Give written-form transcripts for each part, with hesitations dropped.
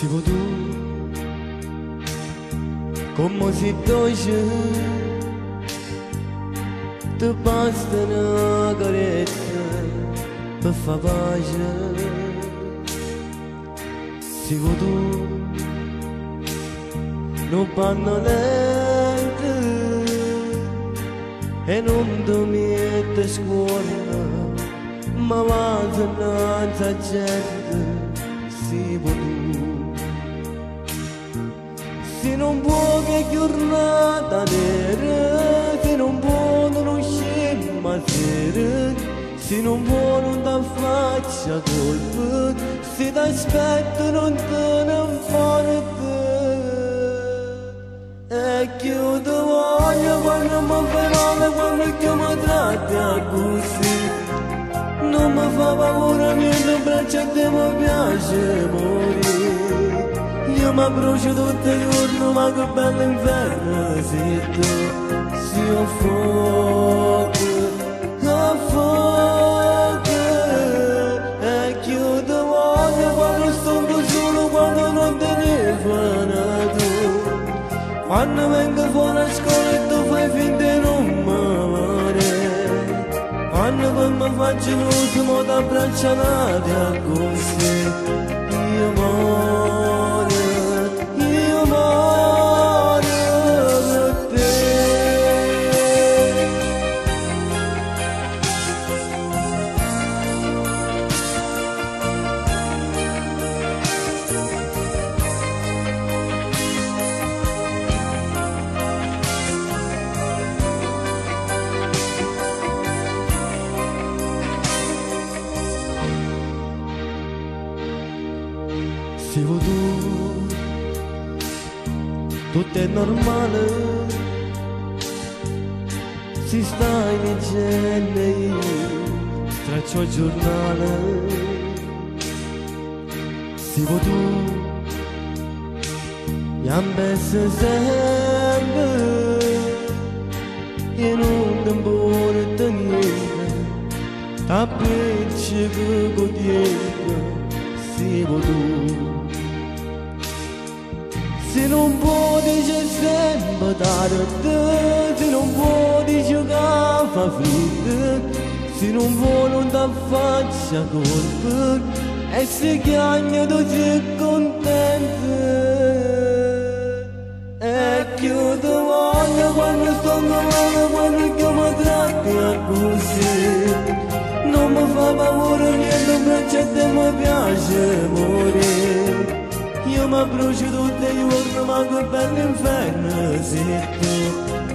Si vuò tu, comme si doce, te basta na carezza per fa pace. Si vuò tu, nu panno lento e non ti metti scuorno, ma va innanzi a gente, si vuò tu. Se non può che giornata nera, se non può non uscire ma sera, se non può non ti faccia colpa, se ti aspetto non te ne importa. E chiudo voglio quando mi fai male, quando che mi tratti così. Non mi fa paura niente, in braccio a te mi piace morire. Io mi brucio tutto il giorno, ma che bello inferno sei tu. Si ho fuoco, ho fuoco. E chiudo voglio quando sto solo, quando non te ne fai tu. Quando vengo fuori a scuola e tu fai finta di non mi vedere. Quando poi mi faccio l'ultimo t'abbraccio così. Io muoro, io muoro per te. Se vuoi tu, tutto è normale, si stai leggendo io, traccio il giornale. Se vuoi tu, mi sempre, e non ti importa niente, t'appiccichi con dietro, se vuoi tu. Se non può dice sempre tardi, se non può dice che fa freddo, se non può non ti faccia colpa, e se chiagna tu sei contento. E chiudo voglio quando sto male, quando che mi tratti così. Non mi fa paura niente, in braccio a te mi piace morire. Io mi brucio tutti i giorni, ma che bello inferno sei tu.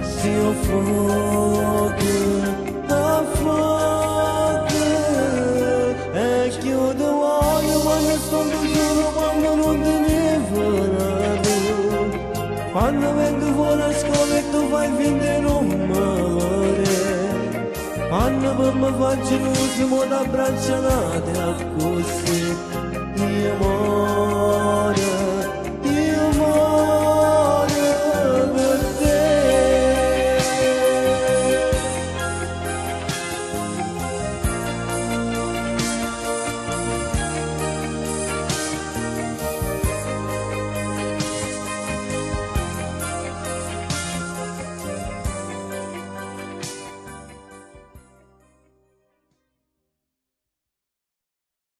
Se ho fuoco, ho fuoco. E chiudo voglio quando sto solo, quando non te ne fai tu. Quando vengo fuori a scuola e tu fai finta di non mi vedere. Quando poi mi faccio l'ultimo t'abbraccio così. Io muoro.